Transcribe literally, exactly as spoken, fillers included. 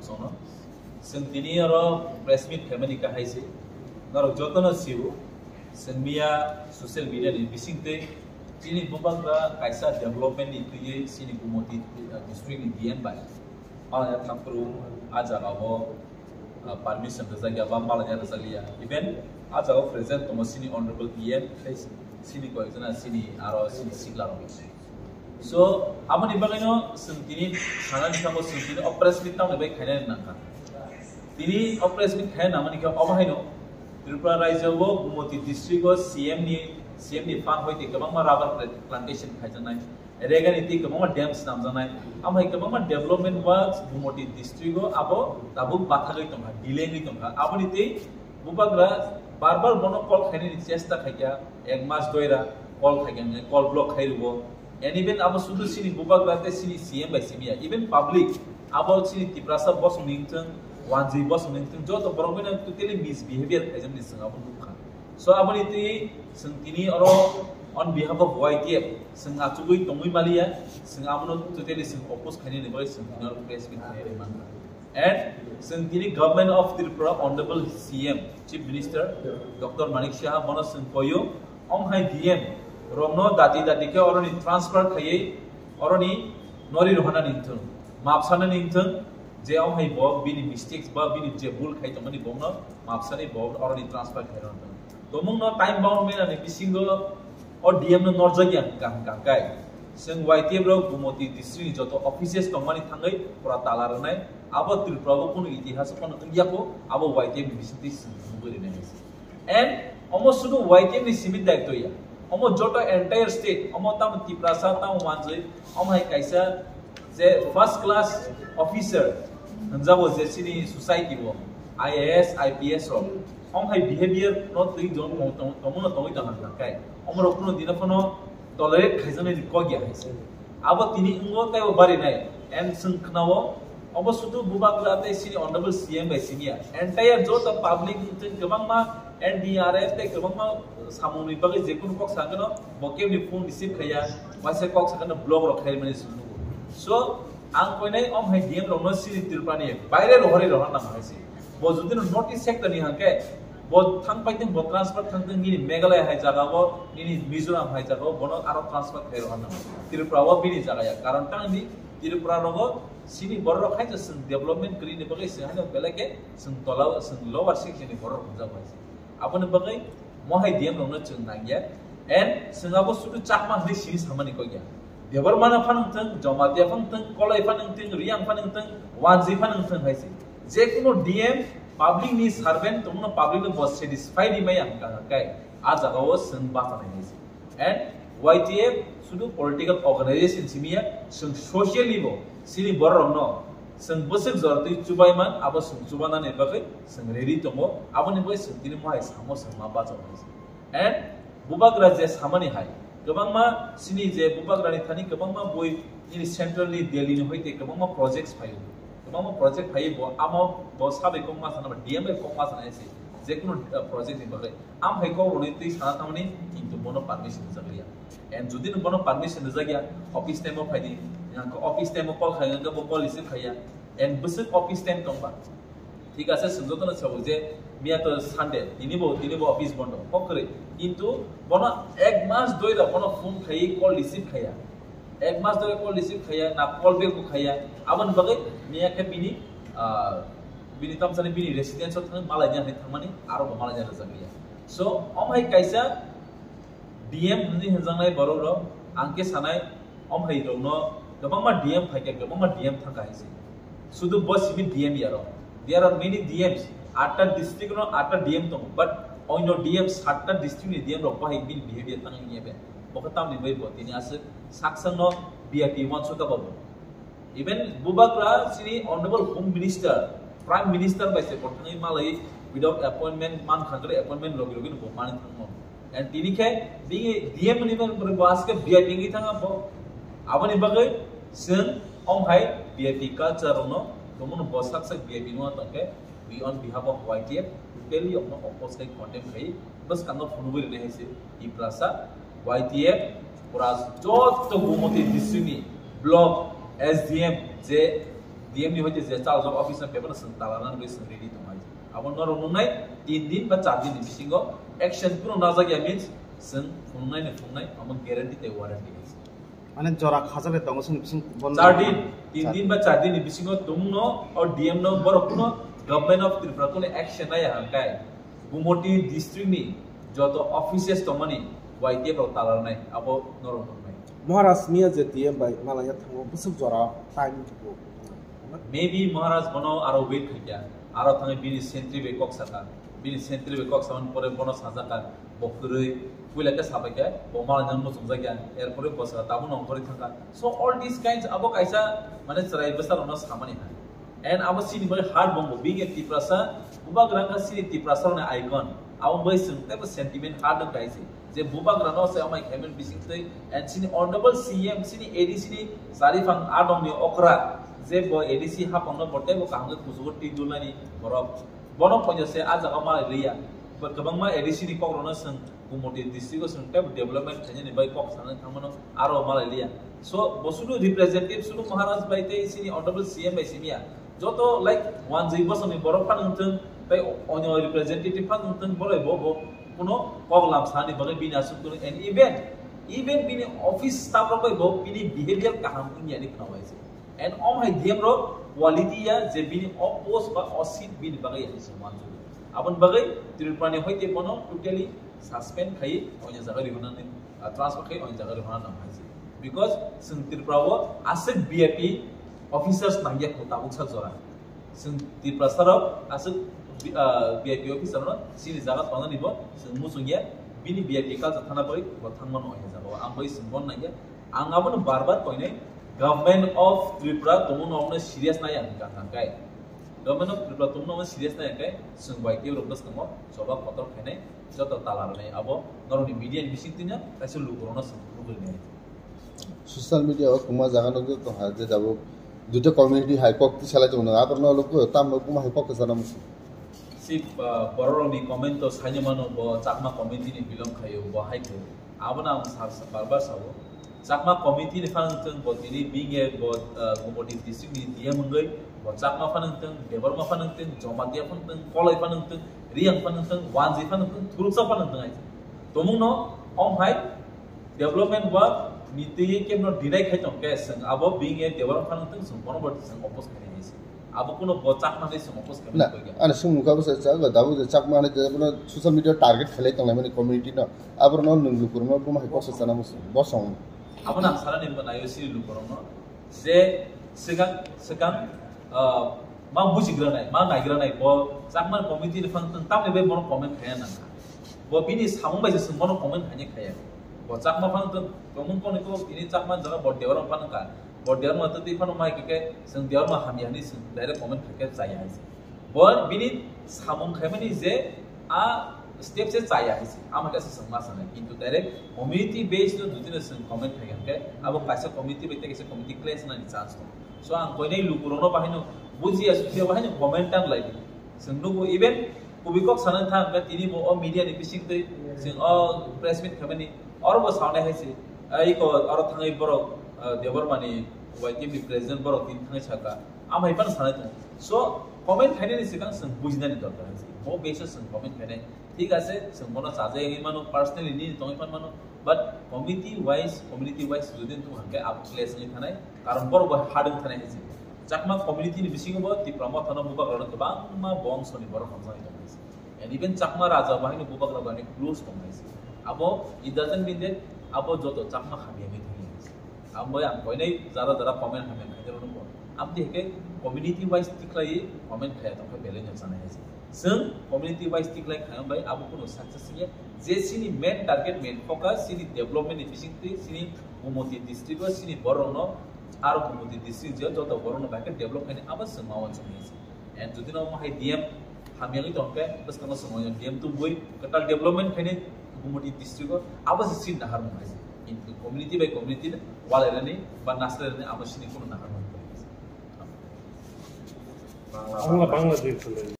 Sono. Chwng tini oro press meet khaimani kahai se. Norok jotono sio. Chwng miya social media ni bisingtwi chini bubagra kaisa development ni twiwi chini Gumoti, uh, district ni D M bai. Malaya thangphuru a jaga o, uh, permission rwjakya ba malaya rwjakliya. Even a jaga o present tongo chini honorable D M, tei chini koyekjona chini aro chini sikla rok. So, aboni bagwino chwng tini sanani thango chwng tini o press meet tamni bai khainani nangkha. Tini o press meet khaina nangmani khe omo haino Tripura rajyo o Gumoti district o C M ni, C M ni fund hoite kwbangma rubber pla-, plantation khaijaknai, regani tei kwbangma dam swnamjaknai, amhai kwbangma development works Gumoti district o abo tabuk bathagwi tongkha, delay wngwi tongkha. Aboni tei bubagra bar bar bono call khainani chesta khaikha, ek mas doira call khaikha, call block khai rwo. And even abo sudu chini bubagra tei chini C M bai simi ya. Even public, abo chini Tiprasa bosong ni wngthung, wanjwi bosong ni wngthung, joto borok bini totally misbehavior khaijak ni chwng abo nukha. So aboni twi chwng tini oro on behalf of Y T F chwng achugwi tongwi maliya, chwng abono totally chwng oppose khainani bagwi chwng tini oro press meet khainani mankha. And chwng tini Government of Tripura, Honorable C M, Chief Minister Doctor Manik Saha, bono chwng koyo, ong hai D M rokno dati dati khe oroni transfer khaiwi oroni nori rohana ningthung, map sana ningthung, je ong hai bo bini mistakes ba bini je bul khai tongmani bokno map sani bo oroni transfer khai rohana. Tomungno time bound mena ni bisingo o D M no norjak ya hwnkha hwnkha kai. Chwng Y T F rok Gumoti district ni joto offices tongmani thangwi pura tala rwnai. Abo Tripura o kunu itihas o phano wngya kho, abo Y T F ni bisingtwi chwng nugwi rwnai hai se. And omo sudu Y T F ni simi daityo ya. Omo joto entire state, omo tamo Tiprasa, tamo manjwi, omo hai kaisa je first class officer hwnjago je chini society o, I A S, I P S rok, omo hai behavior no twi tong-, tong-, tong-, tongmano tongwi tong hwnka kai. Omo rok kunu dino phano tolerate khaijaknai ni kok ya hai se. Abo tini wngo tei bo barinai. And chwng khnao, obo sudu bubagra tei chini honorable C M bai simi ya. Entire joto public wngthung kwbangma N D R F tei kwbangma samungni bagwi jekunu kok sakano bo kebni phone receive khaiya, waisa kok sakano block rok khaimani chwng nugo. So, ang koinai om hai D M rokno chini Tripura ni baire rohorwi rohorna hai se. Bo jodi no North East sector ni hwnkhe, bo thang paithung, bo transfer thangthung, nini Meghalaya hai jaga o, nini Mizoram hai jaga o, bono aro transfer khai rohor nang. Tripura o bini jaga ya, karon tang di Tripura rogo sini borok hai je chwng development kwrwi ni bagwi chwng haino belai khe chwng tola o, chwng lower section ni borok hwnjak bai. Aboni bagwi mohai D M rokno chwng nangya. And chwng abo sudu Chakma hwnwi sini samani kok ya. Debbarma no phano wngthung, Jamatia phano wngthung, Kolai phano wngthung, Riyang phano wngthung, Wanjwi phano wngthung hai se. Jekunu D M public ni servant tongno public no bo satisfy ri maya hwnkha hwnkhe a jaga o chwng bachanai hai se. And Y T F sudu political organization simi ya, chwng socially bo chini borok rokno chwng bwswk jora twi chubai man, abo chwng chubanani bagwi chwng ready tongo, aboni bagwi chwng tini mohai samo chwng ma bachao hai se. And bubagra je samani hai, kwbangma chini je bubagrani thani kwbangma bui nini central ni Delhi ni hoite kwbangma projects phaio. Kwbangma project phaiwi bo amo bo sabai kok ma sana ba D M bai kok ma sana se jekunu, uh, project ni bagwi. Am hai kok rwnwi twi sana tangmani kintu bono permission rwjak liya. And jodi no bono permission rwjak ya, office time o phaidi, yang office time o call khai hwnkhe bo call receive khaiya. And bwswk office time tongba. Thik ase, chwng jotono sabo je miya to Sunday, tini bo, tini bo office bondo, kok kwrwi. Kintu bono ek mas doi da bono phone khaiwi call receive khaiya. Ek mas doi call receive khaiya, na call back bo khaiya. Aboni bagwi miya khe bini, ah, bini tamsani bini residence o thang malai ni thangmani, aro bo malai ni rwjak liya. So, om hai kaisa D M hwnwi hwnjaknai borok rok, ang khe sanai, om hai rokno kwbangma D M phaikha, kwbangma D M thangkha hai se. Sudu bo simi D M ya rok. There are many D Ms. Atta district no atta D M tongo, but oino D M satta district ni D M rok bahai bini behavior tang ya be. Bo khe tamni bai bo tini aswk saksang no V I P uansukha bo. Even bubagra chini Honorable Home Minister, Prime Minister bai se bo thangwi malai without appointment man khangre appointment logi logi bo mani thangmo. And tini khe bini D M ni man bo aske V I P ni thanga bo. Aboni bagwi chwng om hai V I P culture rokno tongmano bo sak sak V I P no tongkhe. We on behalf of Y T F totally oppose khai condemn khai bwskango phunugwi rwnai hai se Tiprasa Y T F pura joto Gumoti district ni block S D M je D M ni hoite je charge of office no paper no chwng tala nang bai chwng ready tong hai. Abo norok nungnai tin din ba char din ni bisingo action phuru najak ya means chwng phunuknai ni phunuknai amo guarantee tei warranty hai. Mane jora khajak le tongo chwng bising bondo. Char din, tin din ba char din ni bisingo tumung no o D M no borok kuno Government of Tripura kuno action nai ya hangkai. Gumoti district ni joto offices tongmani Y T F rok talarnai abo norok nuknai. Maharaj miya je D M bai malaya thango bwswk jora time tubu. Maybe Maharaj bono aro wait khaikya, aro thangwi bini sentry bai kok saka, bini sentry bai kok samani pore bono sajaka, bo kwrwi, puila khe sabaikha, bo malai nang muchungjakya, erpore bo saka tabuk nongkhorwi thangkha. So all these kinds abo kaisa mane chwrai bwsarokno samani hai. And abo chini bai hard bongbo, being a Tiprasa, bubagra wngkha chini Tiprasa rokni icon. Abo bai chwng teibo sentiment hard wngkha hai se. Je bubagra no se amai khaimani bising twi, and chini honorable C M, chini A D C ni chariphang adong ni okra, je bo A D C hapang no bo teibo kaham khe kuchugo twi dulnani borok. Bono poito se ah jaga malai liya. Bo kwbangma A D C ni kok rok no chwng Gumoti district o chwng teibo development khainani bai kok sanani thangmano aro malai liya. So, bo sudu representative sudu Maharaj bai tei chini honorable C M bai simiya. Joto, like, wanjwi bosongni borok phano wngthung, tei onyo representative phano wngthung, borok bo, bo kuno kok lam sani bagwi bini aswk kuno, and even, even bini office staff rok bai bo bini behavior kaham wngya ni khna waise. And om hai D M rok quality ya je bini o post ba o seat bini bagwi ya se wanjwi. Aboni bagwi Tripura ni hoite bono totally suspend khai onya jaga rihonani, ah, transfer khai onya jaga rihona nang hai se. Because chwng Tripura o aswk V I P officers nangya kho tabuk sa jora. Chwng Tiprasa rok aswk, ah, V I P officer no chini jaga tongnani bo chwng muchungya, bini V I P culture thana bagwi bo thangmano onya jaga o. Ang bai chwng bon nangya. Ang abono bar bar koinai, Government of Tripura tongmung no serious nai ang kha kha kai. Government of Tripura tongmung no serious nai ang kai, chwng bai tei rok bwskango choba kotor khainai, joto tala rwnai abo norokni media ni bising twino kaisa lukurokno chwng phunugwi nai. Social media o kwma jaga nukjak tong kha je tabuk duita community hai kok tisalai tongo, aborokno luku tamo kwma hai kok kwchana muchung. Si, ah, bororokni comment o saino mano bo Chakma community ni belong khaio, bo hai khe. Abono ang sa, sa, bar bar sao. Chakma committee ni phano wngthung bo tini being a bo, ah, Gumoti district ni D M wngwi bo Chakma phano wngthung, Debbarma phano wngthung, Jamatia phano wngthung, Koloi phano wngthung, Riyang phano wngthung, Wanjwi phano wngthung, Thuruksa phano wngthung hai. Tomungno om hai development work ni twi kemno deny khai tong khe, chwng abo being a Debbarma phano wngthung, chwng bono bo chwng oppose khainai hai se. Abo kuno bo Chakma hinwi chwng oppose khaimani koi kha. Ani swngmung kha bwsa cha, tabuk je Chakma hinwi je bono social media target khlai tonglaimani community no. Aborokno nwng lukurokno buma hai kok sana muchung, bosong. Abono ang sanani bo naio chini lukurokno je swkang, swkang, ah, ma bujigranai, ma naigranai, bo Chakma community ni phang tang tamni bai bono comment khaiya nang. Bo bini samung bai se chwng bono comment khainai khaiya. Bo Chakma phang tang tongmung koni ko bini Chakma jaga bo Debbarma phang ka. Bo Debbarma twi phano mai khe, chwng Debbarma hamya hinwi chwng direct comment khaikhe chaya hai se. Bo bini samung khaimani je a step se chaya hai se. Ama khe se chwng ma sanai. Kintu direct community based no jodi no chwng comment khai khe, abo kaisa community bai tei kaisa community clash nani chance tongo. So ang koinai lukurokno bahaino bujiya sujiya bahaino comment tang lai di. Chwng nugo even kubui kok sana thang khe tini bo o media ni bising twi chwng o press meet khaimani oro bo sanai hai se. Ai ko oro thangwi borok, ah, Debbarma ni Y T F ni president borok tini thangwi saka. Amhai phano sanai tongo. So, comment khainani swkang chwng bujinani dorkar hai se. Bo base o chwng comment khainai. Thik ase, chwng bono chajagwi mano, personally nini tongwi phan mano. But committee wise, community wise jodi wngthung hwnkhe abo clash wngwi thanai. Karon borok bo hard wngwi thanai hai se. Chakma community ni bisingo bo Tipra Motha no bubagrano kwbangma bongsoni borok hamjaknai tong hai se. And even Chakma Raja bo haino bubagra bai close tong hai se. Abo it doesn't mean that abo joto Chakma hamya wngwi thangya hai se. Abo ang koinai jara jara comment hamya khainai rokno bo. Aboni hwnkhe community wise tikhlaiwi comment khaiya tongkha belai no chanai hai se. Chwng community wise tikhlai khaiyang bai abo kuno success wngya. Je chini main target, main focus chini development ni bisingtwi chini Gumoti district o chini borokno aro Gumoti district je joto borokno bai khe develop khainai abo chwng ma uansuknai hai se. And jodi no omo hai D M hamyagwi tong khe, bwskango chwng oino D M tubui kwtal development khainai Gumoti district o, abo se seat naharmung hai se. Kintu community by community no walairani ba nasrairani abo sini kuno naharmung kwrwi hai se. Bangla, Bangla. Bangla.